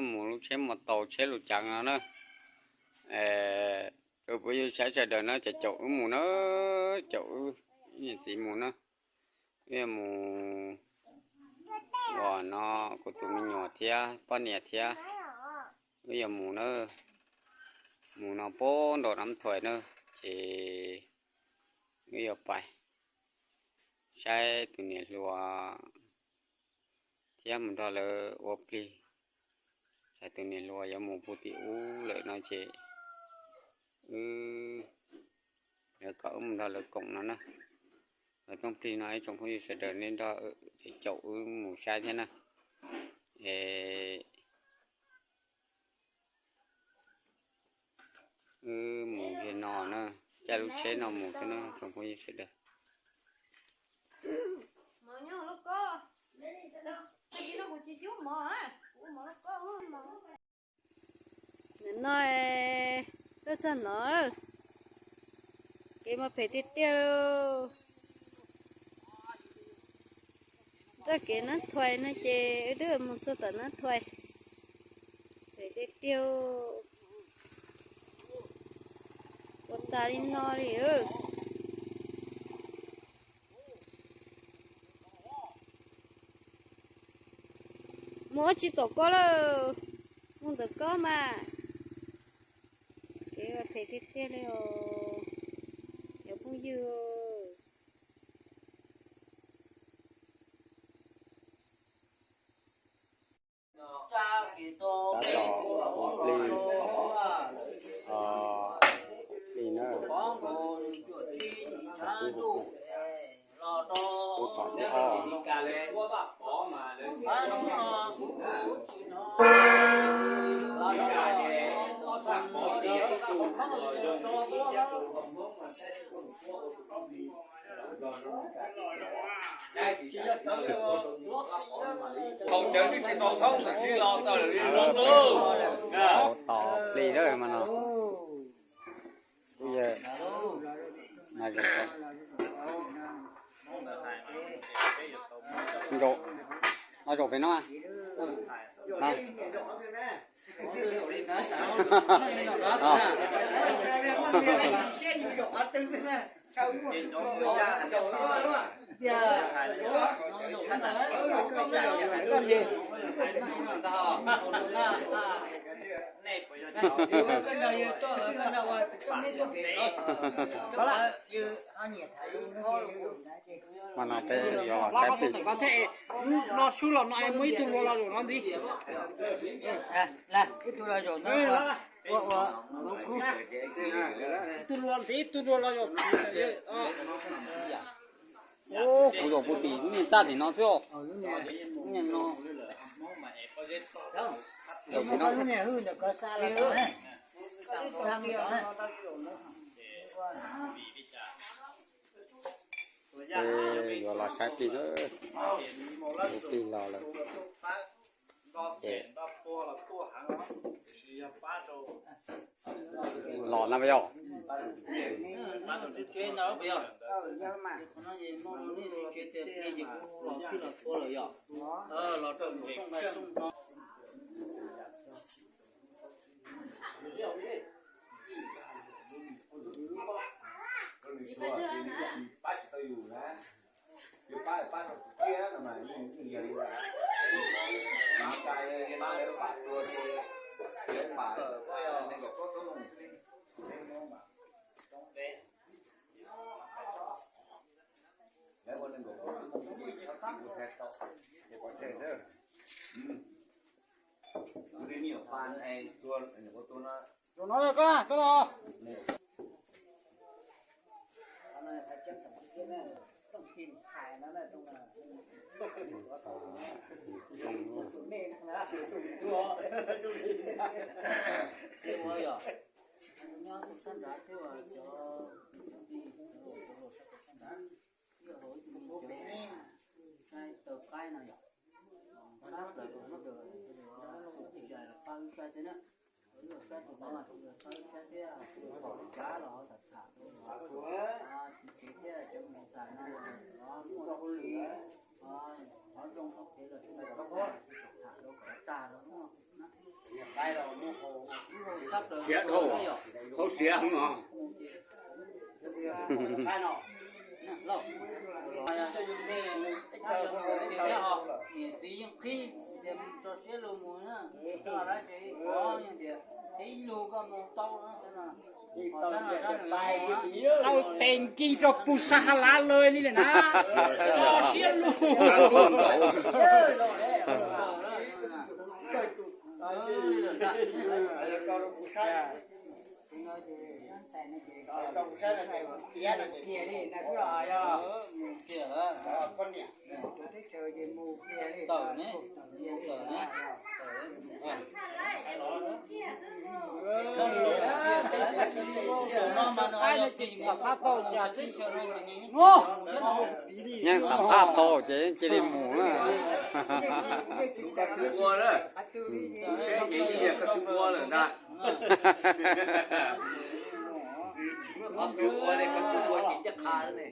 Mus lub tsheb mus tau tsheb lus cav no na. Rau phooj ywg saib sawv daws na, ces caum wb mus na, caum wb niam txiv mus na. Wb yuav mus uas no, kuv tus me nyuam thiab poj niam thiab, wb yuav mus na. Mus no puag nram Nab Thuais na, ces wb yuav pais saib tus niam hluas thiab mus nrog lawv ua plig. Tsam tus niam hluas yuav mus puag tim ub lawm no ces wb, lawv kom wb mus nrog lawv koom no na. Lawv rooj plig no ib tsoom phooj ywg sawv daws nej nrog caum wb mus saib thiab na. Es wb mus ze no na, caij lub tsheb no mus xwb na tsoom phooj ywg sawv daws. Nim no tuaj txog no, kev mas phem tiag tiag li. Txoj kev Nab Thuais no ces wb twb mus txog tom Nab Thuais, phem tiag tiag, ua tas li no li. Mus ua tsis tom koj lawm, mus ntawm koj mas. Kev phem tiag tiag li os, cov phooj ywg. Tab tom ua plig, ua plig na, ua plig, ua plig. Tos plig lawm mas no. Kuv yawg, no zaum pem no. Mas no peb yuav los saib plig. No sub los no es muaj ib tug luag los zaum no ntxiv. Ib tug luag ntxiv, ib tug luag los zaum. Ub, kuv zaum puag tim lub niag txaj tim no xwb os. Lub niag no. Zaum tim no xwb. Ces yuav los saib plig na. Tus plig los lawm. Ces los na yog. Zaum no koj tuaj los. Saib tau qaib no yom, qab plaws rau sawv daws, sawv daws pab wb saib thiab na. Wb los saib rau qhov no sawv daws pab wb saib thiab, pom li cas los tham tham rau, tsis kev thiab cov mus tham no los muaj hauj lwm, qhov zoo qhov phem los sawv daws tham rau kom tag los muaj na. Siav dhau, hauv siav heev os. Niam txiv yeej qhib tias tso siab lug mus na, dab tsi ib qho yeej tias ib lug koj mus tau na. Tau tes nkig rau pug sa ha lav lawm li lawm na. Tso siab lug. Yeej xam phaj tau ces yeej cia li mus na. Koj tus ua na, saib ces yeej yog koj tus ua lawm ntag. Tsis muaj qhov twg ua li, koj tus ua ces caj qha ne.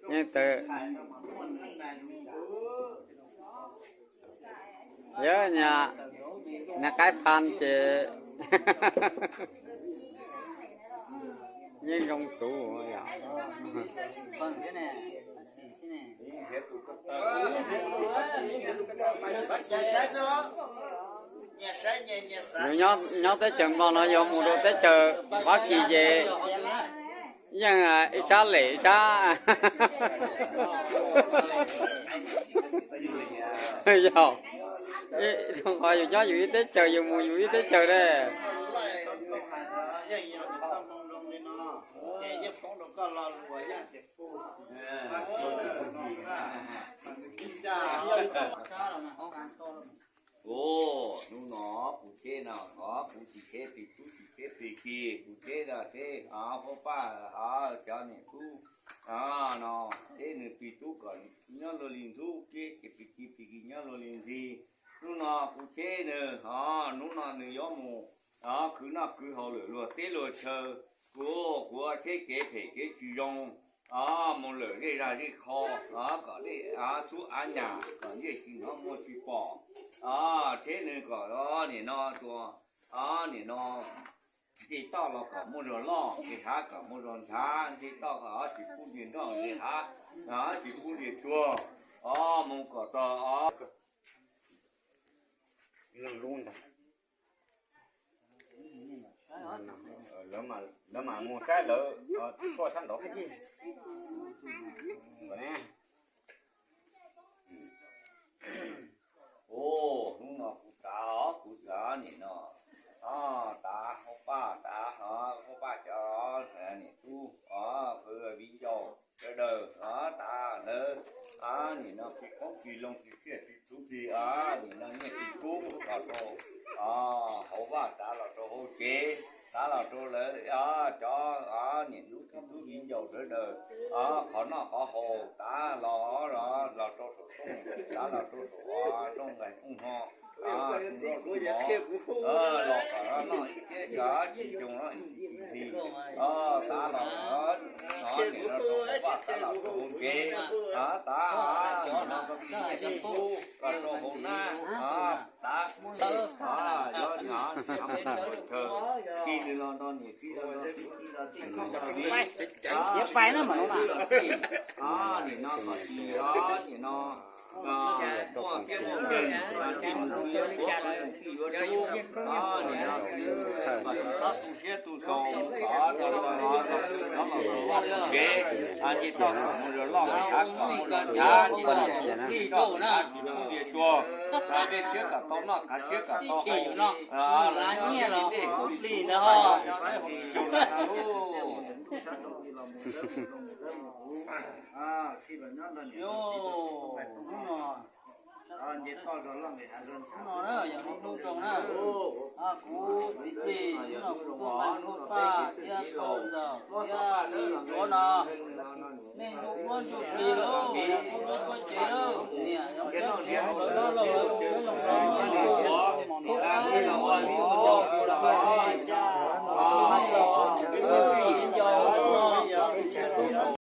Yeej tawm. Yog niag, niag qaib phan ces yeej zoo xwb yom. Nws nyob, nyob teb chaws Nplog no yog mus rau teb chaws Fab Kis ces yeej ib sab lem ib sab. Yog, qhov yus nyob yus ib teb chaws, yus mus yus ib teb chaws ne. Hnub no kuv cheb no, kuv tsis cheb plig tub tsis cheb plig kis, kuv cheb no cheb hov huab paj hov cov niam tub no, cheb nws plig tub kom nyob luag li ntxhub, cheb ces plig kis plig kis nyob luag li ntxhi. Hnub no kuv cheb nws hov, hnub no nws yuav mus hov khwv noj khwv haus lwm luag teb luag chaw, kuv, kuv cheb kev phem kev tsis zoo. Mus lawm zej zag zej qho, kom dej av xub av nyam kom ncej tsis hnov muag tsis pom. Cheb nws kom nim no tua, nim no ncej toj los kom muaj zog loj, ncej hav kom muaj zog nchav, ncej toj kom tsis pub ncej nroj, ncej hav tsis pub ncej tsuag. Mus kom txog lub ntawd. Lawv mam mus saib lawv tuaj sab nraud. Hnub no kuv tav, kuv tav nim no, tav huab paj, tav huab paj cov niam tub, viv ncaus sawv daws, tav lawv nim no plig qoob plig loo plig tsiaj plig txhu plig, nim no nyiaj txiag kub los rau hauv vaj, tav los rau hauv tsev, tav los rau lawv cov niam tub txiv tub viv ncaus sawv daws, qhov noj qhov haus, tav los, los rau saum rooj, tav los rau saum rooj nqaij rooj hno, los kom noj ib thiab tsis zoo, ib tsis hli, tav los, nim no rau hauv vaj, tav los rau hauv tsev, tav los rau hauv nab, tav, yog chaw, tij nws los nrog niam tij, los nrog txiv tij, los nrog tij, los nrog viv, nim no kom tij, nim no muaj txiaj muaj ntsig, tij yuav tsum, tij yuav tsum, nim no kom tsis txhob tu siab tu xaus, kom nyob los ua kev, ncej toj kom muaj zog loj, ncej hav kom muaj zog nchav, ncej toj kom tsis pub ncej tsuag, dej tshiab kom tau noj, kav tshiab kom tau haus, dej haus, dej haus, hnub no Hnub no na, yog hnub zoo na, kuv txiv plig hnub no kuv tuaj pab Paj thiab Paj Ntxawm thiab Ntsuab no, nej ntsuj duab ntsuj plig lauj, ntsuj duab ntsuj cev lauj, niam yog Paj Ntxawm lawv loj loj lawv zoo siab zoo ntsws,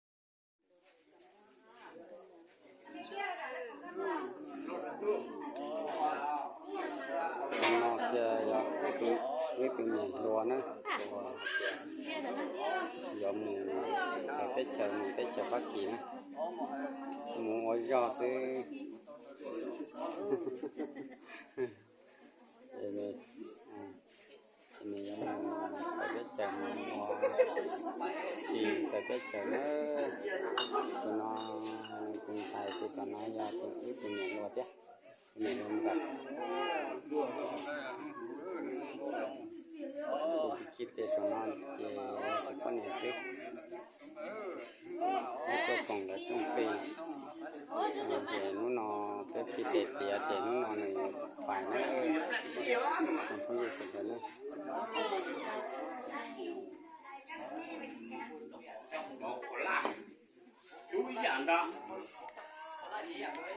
No tias yog wb tus niam hluas na, yuav mus txawv teb chaws, mus teb chaws Fab Kis na, mus ua zog xwb. Nws yuav mus txawv teb chaws, mus ua si txawv teb chaws na. Tus no, tus ntxhais tus tom no yog tus wb tus niam hluas thiab, tus niam hluas ntxawm. Kuv tus txiv plig saum no ces tus poj niam xwb. Wb tuaj koom lawv rooj plig, ces hnub no peb plig tes tiav ces hnub no nws pais na. Tsoom phooj ywg sawv daws na,